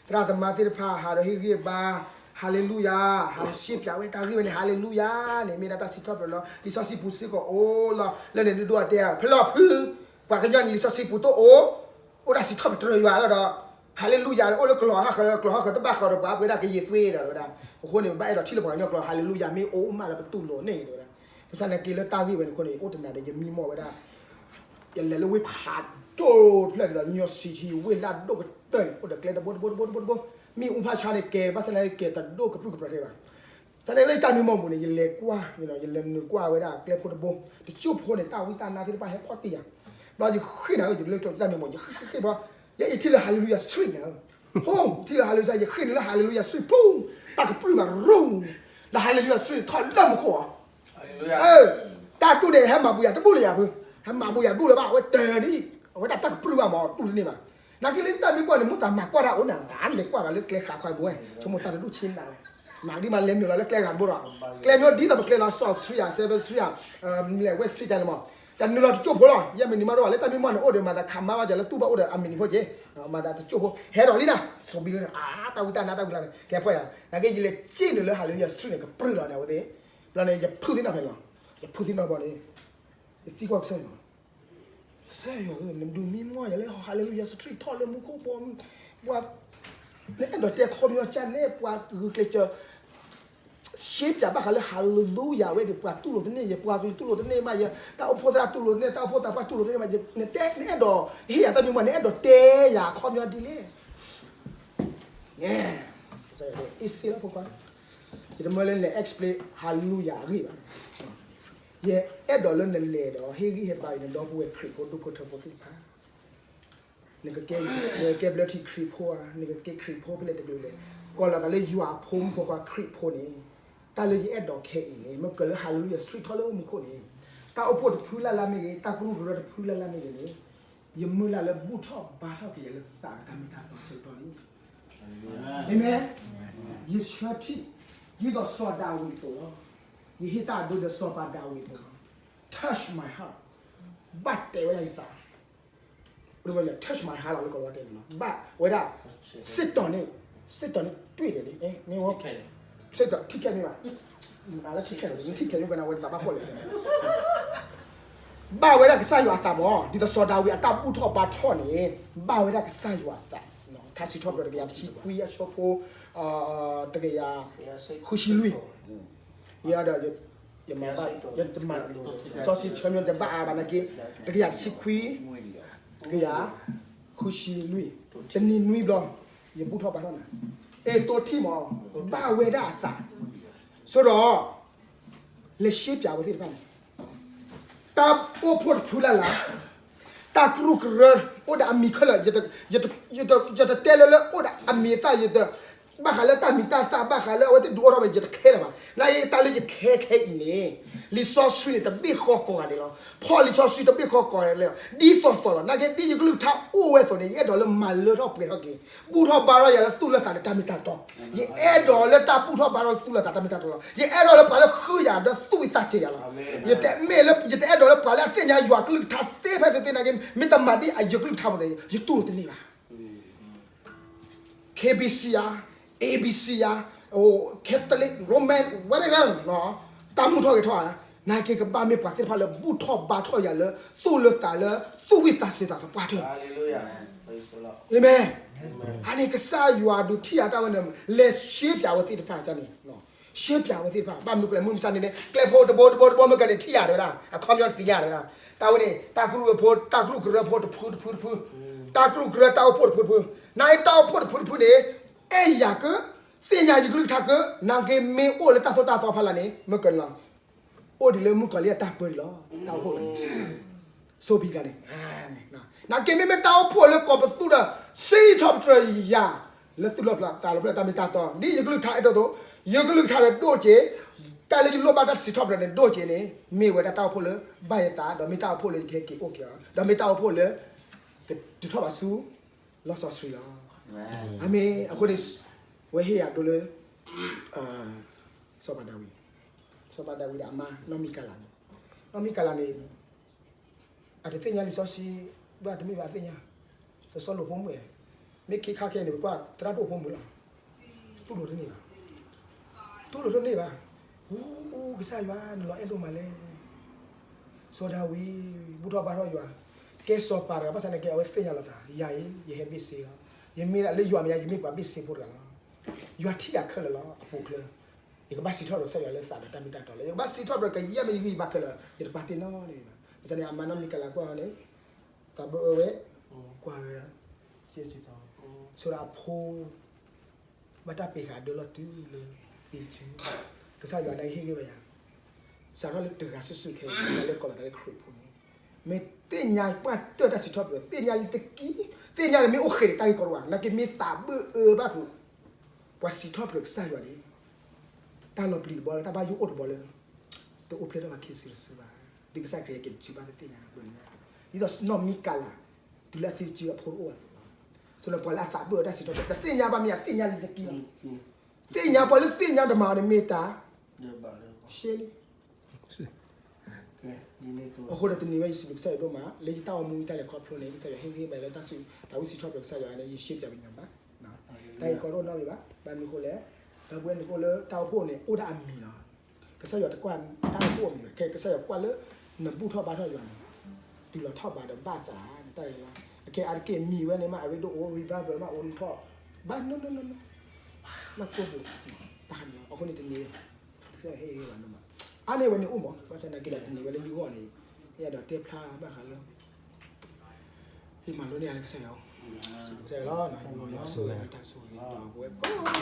သရၣ်သမါသ့ၣ်တဖၣ် ဟးဒီးဟ့ၣ်ဂံၢ်ဘါ, ဟါလ့လူယၤ, ဟးရှဲပၠးဝဲတၢ်ဂ့ၢ်ဝဲန့ၣ် ဟါလ့လူယၤန့ၣ် မ့ၢ်ဒၣ်တၢ်စံးထီၣ်ပတြၢၤလီၤ. လံာ်စီဆှံပူၤစ့ၢ်ကီးအိၣ်လီၤ. လၢန့ၣ်ဒုးဒိၣ်အတဲ ဖဲလီၤဖု, ပှၤကညီန့ၣ် လံာ်စီဆှံပူၤတအိၣ်, အိၣ်ဒၣ်စံးထီၣ်ပတြၢၤယွၤလီၤဒီး ဟါလ့လူယၤန့ၣ် အိၣ်လၢကလီၤဟးဃၢၤ, ကလီၤဟးဃၢၤတဘၣ်ဃီဒီး ပှၤပှ့ၤဒၣ်ကယံာ်သွံဒီးဝဲဒၣ်. အဃိန့ၣ် ပဘၣ်အဲၣ်ဒိးထံၣ်လၢပှၤကညီကျိာ် ဟါလ့လူယၤ မ့ၢ်အိၣ်မးလၢပတူၢ်လိာ်န့ၣ်တဲဝဲဒၣ်. ဘၣ်ဆၣ်သနာ်က့လၢတၢ်ဂ့ၢ်ဝဲန့ၣ်အဃိန့ၣ် အိၣ်တနၤဒီးယမံမီၢ်ဝဲဒၣ် ယလဲၤလၢဝ့ၢ်ဖးဒိၣ်တဖျၢၣ်ဒ်သိး New York City ဝ့ၢ်လၢအဒိၣ်ကတၢၢ်န့ၣ် အိၣ်ဒီးကျဲတဘိတဘိတဘိတဘိ, မ့ၣ်အူဖးဆါန့ၣ်ကဲၤ, ဘၣ်ဆၣ်သနာ်က့ကဲၤတဒိၣ်ကပြုၢ်ကပြီၤထဲဘၣ်. သနာ်က့လၢယတၢ်မံမီၢ်ပူၤန့ၣ် ယလဲၤကွၢ်, ယလဲၤနုာ်ကွၢ်ဝဲဒၣ်ကျဲဖိတဘိ, တစိၢ်ဖိန့ၣ် တၢ်ဝံတၢ်နါသ့ၣ်တဖၣ်ဟဲဖီၣ်တ့ၢ်ယၤ, ဘျီယဃ့ၢ်နၤ ယလၢကျိာ်တၢ်မံမီၢ် ယဃ့ၢ်ဃ့ၢ်ဘျီ, ယထံၣ်လၢ Hallelujah Street န့ၣ် ဟိ ထံၣ်လၢ Hallelujah, ယဃ့ၢ်န့ၣ်လၢ Hallelujah Street ပူၤ, တၢ်ကပြုၢ်မးရိၤ, လၢ Hallelujah Street ထီၣ်လၢမူခိၣ်အီၤ, တၢ်ဒူၣ်န့ၣ် ဟဲမၤဘူးယၤတဘူၣ်လၢၤယၤဖု, ဟဲမၤဘူးယၤတဘူၣ်လၢၤဘၣ်, အဝဲတၢၤန့ၣ်, အဝဲဒၣ်တၢ်ကပြုၢ်ဘၣ်မး တူၢ်တန့ၢ်ဘၣ်. နာ်က့လၢတၢ်မံပှၢ်န့ၣ် မိၣ်သးမၤကွၢ်တၢ်အိၣ်န့ၣ် အလဲၤကွၢ်ဒီးလၢကျဲဃာ်ခွါဘိဝဲ, ဆိကမိၣ်တၢ်တဒူၣ်ဆ့နၤလဲၣ်, မၤဒ်မးလဲၤနုာ်လီၤလၢကျဲဂၤတဘိဒီး, ကျဲမ့ၢ်ဒ်သိးပကျဲလီၤ South Street ဧါ, Seventh Street ဧါ, လဲၤ West Street န့ၣ်မး, တၢ်နုာ်လီၤတစိၢ်ဖိလီၤ, ယဲမ့ၢ်နံၤမးတအိၣ် လၢတၢ်မံမီၢ်န့ၣ် အိၣ်ဒီးမၤသးခးမါဘၣ်ယၤလၢတူၢ်ဘၣ်အိၣ်ဒီးအမံၤနံၤဖိက့ၤ, မၤသးတစိၢ်ဖိ ဟဲဒီးလံနၤ, ဆိးဘံလၢန့ၣ် အါ တၢ်ဝံတၢ်နါတၢ်ဝံလၢန့ၣ် ကဲဖှီၣ်ယၤ, နာ်က့ယလဲၤစ့ၣ်နုာ်လၢ Hallelujah Street န့ၣ် ကပြုၢ်လီၤန့ၣ်အဝဲသ့ၣ်, ဘျီန့ၣ် ယဖုသ့ၣ်နီၣ်ဖဲန့ၣ်လီၤ, ယဖုသ့ၣ်နီၣ်ဘီန့ၣ်, ယသံကွၢ်ကစၢ်ယွၤ ကစၢ်ယွၤဧၢ, နဒုးမံမီၢ်ယၤလၢ Hallelujah Street ထီၣ်လၢမူခိၣ်ဘီမုၢ်, ပှၤ, နအဲၣ်ဒိးတဲခီပညီကၢ်နဲၣ် ပှၤဂုာ်ကျဲးစၢး ရှဲပၠးဘၣ်ဃးလၢ Hallelujah ဝဲဒီး ပှၤတူၢ်လိာ်တန့ၢ်ယဲ, ပှၤကလုာ်တူၢ်လိာ်တန့ၢ်မးယဲ, တၢ်အိၣ်ဖှိၣ်သရၣ်တူၢ်လိာ်တန့ၢ်, တၢ်အိၣ်ဖှိၣ်သးပှၢ်တူၢ်လိာ်တန့ၢ်မး, နတဲ, နအဲၣ်ဒိး, ဟ့ၣ်ယၤတၢ်မံမီၢ် နအဲၣ်ဒိးတဲယၤခီပညီဒ်လဲၣ်. အ့ၣ်စ့လီၤဖိခွါ, ယတမၢလၢလဲၤ explain Hallelujah အဂ့ၢ်ဘၣ်. ယအဲၣ်ဒိးလၢနလဲၤဒီး ဟ့ၣ်ဂံၢ်ဟ့ၣ်ဘါအံၤ နဒီပုၢ်ဝဲၢ်ခရံာ်ဖိဒူၣ်ဖိထၢဖိသ့ၣ်တဖၣ်, နကကဲ, နကကဲဘျၢထံခရံာ်ဖိဧါ, နကကဲခရံာ်ဖိဖဲလဲၣ်တကလုာ်လဲၣ်, ကိးလီၤသးလၢယွၤအဖိမုၣ်ဖိခွါခရံာ်ဖိန့ၣ်, တၢ်လၢယအဲၣ်ဒိးခဲအံၤန့ၣ် မ့ၢ်ကလၢ Hallelujah Street ထီၣ်လၢမူခိၣ်န့ၣ်, တၢ်အိၣ်ဖှိၣ်တဖုလၢ်လၢ်မ့ၢ်ဂ့ၤ, တၢ်ကရူၢ်ကရၢတဖုလၢ်လၢ်မ့ၢ်ဂ့ၤန့ၣ်, ယမုၢ်လၢ်လၢဘူၣ်ထီၣ်ဘါထီၣ်က့ၤယၤလၢသးဒီးတၢ်မ့ၢ်တၢ်တီဆၢကတီၢ်န့ၣ်, အၤမ့ၣ်, ယဆၢထံၣ်, ဒ်သိးစီၤဒၤဝံးအသိးလီၤ, ယဟ့ၣ်တၢ်အဒိဒီးစီၤပၤဒၤဝံးအသိးလီၤ, touch my heart, ဘၣ်တဲဝဲဒၣ်ယသး touch my heart လီၤလၢကီးလီၤတဲန့ၣ်လီၤ, ဘၣ်ဝဲဒၣ်, စ့ၣ်တီၤန့ၣ်, စ့ၣ်တီၤန့ၣ်တွံၣ်ဒံးလံ, စ့ၣ်တီၤထံၣ်ခဲန့ၣ်ဘၣ်, ထံၣ်ခဲန့ၣ် ထံၣ်ခဲန့ၣ် ဝဲဒၣ်သးဘၣ်ဖှီၣ်လံ, ဘၣ်ဝဲဒၣ်ကစၢ်ယွၤအသးမး, ဒ်သိးစီၤဒၤဝံးအတၢ်ဘူၣ်ထီၣ်ဘါထီၣ်န့ၣ်, ဘၣ်ဝဲဒၣ်ကစၢ်ယွၤအသး, ထါစံးထီၣ်ပတြၢၤတကယၤတဆံခွံအဆၢဖိ, တကယၤ, ဃုဆံလွံၢ်, ယဒီး ယမၤဘၣ်, ယတမၤ, စီဆှံဆၢမ့ၢ်တဘၣ်အါဘၣ်နာ်က့, တကယၤတဆံခွံ, တကယၤ, ဃုဆံလွံၢ်, တနံၤနွံဘျီ, ယဘူၣ်ထီၣ်ဘါထီၣ်နၤ, အဲၣ်တိထံၣ်မး, ဘၣ်ဝဲဒၣ်အသး, ဆိဒီး, လဲၤရှဲပၠးဝဲသ့ၣ်တဖၣ်န့ၣ် တၢ်အိၣ်ဖှိၣ်တဖုလၢ်လၢ်, တၢ်ကရူၢ်ကရၢ, အိၣ်ဒီးအမံၤခဲလၢာ်, ယတတဲလၢလၢအိၣ်ဒီးအမံၤအသၣ်, ဘၣ်ဃးလၢတၢ်မံၤတၢ်သၣ်, ဘၣ်ဃးလၢအဝဲသ့ၣ်ဒုးအိၣ်ထီၣ်ဝဲ ယတခဲလၢာ်ဘၣ်, နာ်က့တၢ်လၢယခဲခဲအံၤန့ၣ်, လံာ်စီဆှံန့ၣ် တဘ့ၣ်ဃီကိးဂၤဒဲးလီၤ, ဖီၣ်လံာ်စီဆှံတဘ့ၣ်ဃီကိးဂၤဒဲးလီၤ, ဒ်သိးသိးလီၤ, နာ်က့ဒ်ယကလုၢ်ကထါအိၣ်ဝဲအသိးန့ၣ် ယအဲၣ်ဒိးလၢမၤလၢထီၣ်ပှဲၤထီၣ်က့ၤ, ဘူၣ်ထီၣ်ဘါထီၣ်ယၤလၢသူၣ်လၢသးဒီးတၢ်မ့ၢ်တၢ်တီ, ယအဲၣ်ဒိးလၢတၢ်ဘူၣ်ထီၣ်ဘါထီၣ်သူၣ်လၢသးတၢ်မ့ၢ်တၢ်တီလီၤ, ယအဲၣ်ဒိးလၢပှၤလၢဃုယၤဒီးသူၣ်ဝံသးစဲၤယၤလီၤ, ယတမ့ၢ်လၢ ယတအဲၣ်ဒိးလၢပှၤလၢအသ့ၣ်ညါယွၤကလုၢ်ကထါသ့ဖဲသ့သ့နာ်က့, မ့ၢ်တမၤဒ်အယကလုၢ်ကထါမးန့ၣ် ယတူၢ်လိာ်တန့ၢ်ဘၣ် K B C ဧါ, A B C ဧါ, Catholic, Roman, whatever, တၢ်မူထီၣ်ဂဲၤထီၣ်ဧါ, နာ်က့ကဘၣ်မ့ၢ်ပှၤသ့ၣ်တဖၣ်လၢဘူၣ်ထီၣ်ဘါထီၣ်ယၤလၢ သူၣ်လၢသးလၢ သူၣ်ဝံသးစဲၤသးသပှၢ်တၢၢ်, အၤမ့ၣ်, အန့ၣ်ကစၢ်ယွၤဒုးထံၣ်ယၤတၢ်ဝဲန့ၣ် လဲၤရှဲပၠးဝဲသ့ၣ်တဖၣ်န့ၣ်, ရှဲပၠးဝဲသ့ၣ်တဖၣ် ဘၣ်မနုၤကျဲမုၢ်မဆါန့ၣ်န့ၣ် ကျဲဖိတဘိတဘိတဘိမ့ၢ်ကန့ၣ်ထံၣ်ယၤတဝဲဒၣ် အခီပညီတသ့ၣ်ညါတဝဲဒၣ်, တၢ်ဝဲန့ၣ် တၢ်ကရူၢ်ဖိ တၢ်ကရူၢ်ကရၢဖိတဖုတဖုတဖု, တၢ်ကရူၢ်ကရၢတၢ်အိၣ်ဖှိၣ်တဖုတဖု, နာ်က့တၢ်အိၣ်ဖှိၣ်တဖုတဖုန့ၣ် အဲၣ်ယၤက သ့ၣ်ညါယကလုၢ်ကထါက နာ်က့မ့ၢ်အိၣ်လၢတၢ်သိၣ်တၢ်သီဖီလာ်န့ၣ် မ့ၢ်ကန့ၣ်လီၤ, အိၣ်ဒ်လၢမုၣ်ကီၤလံၢ်အတၢ်ပၢဒ်လီၤ တၢ်အိၣ်ဖှိၣ်န့ၣ်, ဆိဘံၣ်တၢ်န့ၣ်, နာ်က့မ့မ့ၢ်တၢ်အိၣ်ဖှိၣ်လၢကီးပသူဒီး စံးထီၣ်ပတြၢၤယၤ လၢသူၣ်လၢသးလၢပျၢၤတၢ်မ့ၢ်တၢ်တီ ဒ်ယကလုၢ်ကထါအဲၣ်ဒိးအသိး, ယကလုၢ်ကထါဒီးဒိၣ်က့ၤ, တၢ်လၢယလိၣ်ဘၣ်တၢ်စံးထီၣ်ပတြၢၤန့ၣ်ဒိၣ်က့ၤန့ၣ် မ့ၢ်ဝဲဒၣ်တၢ်အိၣ်ဖှိၣ်လၢ ဘၣ်ယသး ဒီးမ့ၢ်တၢ်အိၣ်ဖှိၣ်လၢယကဟဲက့ၤအိၣ်က့ၤအီၤ ဒီးမ့ၢ်တၢ်အိၣ်ဖှိၣ်လၢ ကတုၤထီၣ်ဘၣ်ဆူ လီၢ်စီဆှံလီၤ. အၤမ့ၣ်, အဃိန့ၣ် ဝဲဟ့ၣ်ယၤဒိလၢ စီၤပၤဒၤဝံး, စီၤပၤဒၤဝံးဒီးအမါ နီၢ်မံကၤလးန့ၣ်, နီၢ်မံကၤလးန့ၣ် အတသ့ၣ်ညါလံာ်စီဆှံ, ဘၣ်တမ့ၢ်ဘၣ်အသ့ၣ်ညါ, စီၤစီလူးဖိမုၣ်ဧၢ, မ့ၢ်ခ့ခါခဲအံၤန့ၣ် ပကွၢ်သရၣ်ဒိၣ်ဖိမုၣ်လီၤ. တူၢ်လိာ်တန့ၢ်ဘၣ်. တူၢ်လိာ်တန့ၢ်ဘၣ်. အိ ကစၢ်ယွၤ နလီၤအဲၣ်ဒိၣ်မးလဲၣ်. စီၤဒၤဝံး ဘူၣ်ထီၣ်ဘါထီၣ်ယွၤ, ကဲစီၤပၤတဂၤ ဘၣ်ဆၣ်သနာ်က့ အဝဲသ့ၣ်ညါလီၤသး ယၤအံၤ ယဟဲဘ့ၣ်စ့လီၤ. ယမ့ၢ်ဒၣ်လၢယွၤမဲာ်ညါ ယမ့ၢ်ပှၤဘ့ၣ်စ့ဖိတဂၤလီၤ. ယွၤထံၣ်ယၤခဲလၢာ်လီၤ အပူၤချၢ. ယကဘၣ်စံးထီၣ်ပတြၢၤကစၢ်ယွၤလၢသးဒီးတၢ်မ့ၢ်တၢ်တီလီၤ. ယကဘၣ်စံးထီၣ်ပတြၢၤ ကယဲၢ်မ့ၢ်ယဂံၢ်ယဘါခဲလၢာ်လီၤ. ယတပာ်တ့ၢ်နီတမံၤဘၣ်. ဘၣ်ဆၣ်န့ၣ် အမါနီၢ်မံၤကလၤကွၢ်အီၤန့ၣ် သးဘၢအၢဝဲ, ကွၢ်ဝဲဒၣ် ဆိဒၣ်အဖိ ဘၣ်တၢ်ပ့ၤဃာ်ဒၢလီၤတုၤလၢ သ့ၣ်တစု, ကစၢ်ယွၤဒၣ်ဟ့ၣ်ဂံၢ်ဘါယၤ, စးထီၣ်လၢတဂၤစုာ်စုာ်ခဲအံၤလၢလၢကီၢ်လီၤသးလၢခရံာ်ဖိန့ၣ်, မ့ၢ်သ့ၣ်ညါပှၢ်တၢၢ်တၢ်စံးထီၣ်ပတြၢၤ, သ့ၣ်ညါလံတက့ၢ်, သ့ၣ်ညါလံမ့ၢ်အိၣ်ဃ့ဒီးတၢ်ဂ့ၢ်ကီတဝၢ်, နာ်က့မ့ၢ်သးဘၢအၢဘၣ်ဖိ, ပှၤစံးထီၣ်ပတြၢၤကစၢ်ယွၤန့ၣ်, တၢ်လီၤပျံၤတဘီလၢ တၢ်ဘၣ်ယိၣ်အိၣ်တဘီလၢ တအိၣ်ဖျဲၣ်ထီၣ်ဘၣ်ခံစုတစုဘၣ်, ဒ်ကစၢ်ခရံာ်က့ၤတစုဘၣ်သ့ၣ်ညါ, ဒ်သိးနီၢ်မံၤကလၤ တုၤလၢအသ့ၣ်တစုအဖိတအိၣ်ဘၣ်, ဆိလၢပှၤလၢအသးဘၢအၢတၢ်စံးထီၣ်ပတြၢၤ တသ့ၣ်ညါဘၣ်မ့ၢ်ယသ့ၣ်ညါလံတက့ၢ်လီၤ, သ့ၣ်ညါပှၤလၢသ့ၣ်ညါတမၤအီၤန့ၣ်မ့ၢ်တၢ် ရှဲလံ အဃိဒီးတနံၤဝဲယစံးဘျုးကစၢ်ယွၤဒိၣ်မး လၢယတၢ်အိၣ်မူတၢ်လဲၤခီဖျိန့ၣ် ကစၢ်ယွၤဟ့ၣ်ဂံၢ်ဘါလၢတၢ်ဝံစံးထီၣ်ပတြၢၤကစၢ်ယွၤန့ၣ် ယရှဲပၠးပညိၣ်ဘၣ်, တၢ်ဂ့ၢ်ကီတအိၣ်နီတမံၤဘၣ်, ဘၣ်မနုၤအဃိလဲၣ်, ဒီပုၢ်ဝဲၢ်န့ၣ်အိၣ်လၢတၢ်အိၣ်ဖှိၣ်န့ၣ် အိၣ်ဒၣ်အမံၤလီၤ, ကစၢ်ယွၤတကွၢ်တၢ်အိၣ်ဖှိၣ်အမံၤဘၣ်, ခဲကစၢ်ယွၤကွၢ်လၢ နဘူၣ်ထီၣ်ဘါထီၣ်ယွၤန့ၣ်, တုၤလီၤထီၣ်ဘးဒီးဘၣ်သး နတၢ်ဂ့ၢ်လီၤ, အခဲအါတက့ၢ်မံၤဝဲန့ၣ်မး အရ့ဒိၣ်အိၣ် revival မးအိၣ်ထီၣ်, ဘၣ်နီၢ်နီၢ်နီၢ်နီၢ်, လၢကိၢ်ပူၤ, တၢ်ခါန့ၣ်လီၤ, အဃိန့ၣ်တနံၤ ကစၢ်ယွၤဟ့ၣ်ဂံၢ်ဘါဒိၣ်မး, အါန့ၢ်ဝဲန့ၣ်အိၣ်မး ဘၣ်ဆၣ်သနာ်က့ဒီးတနံၤဝဲလၢယဂီၢ်န့ၣ်, ယအဲၣ်ဒိးတဲဖျါဘၣ်ဃးလၢ ဟ့ၣ်မၤလိန့ၢ်ယၤလၢကစၢ်ယွၤ, ကစၢ်ယွၤလီၤ, ယွၤဆိၣ်ဂ့ၤလၢတၢ်ဆိၣ်ဂ့ၤဒီးပဝဲကိး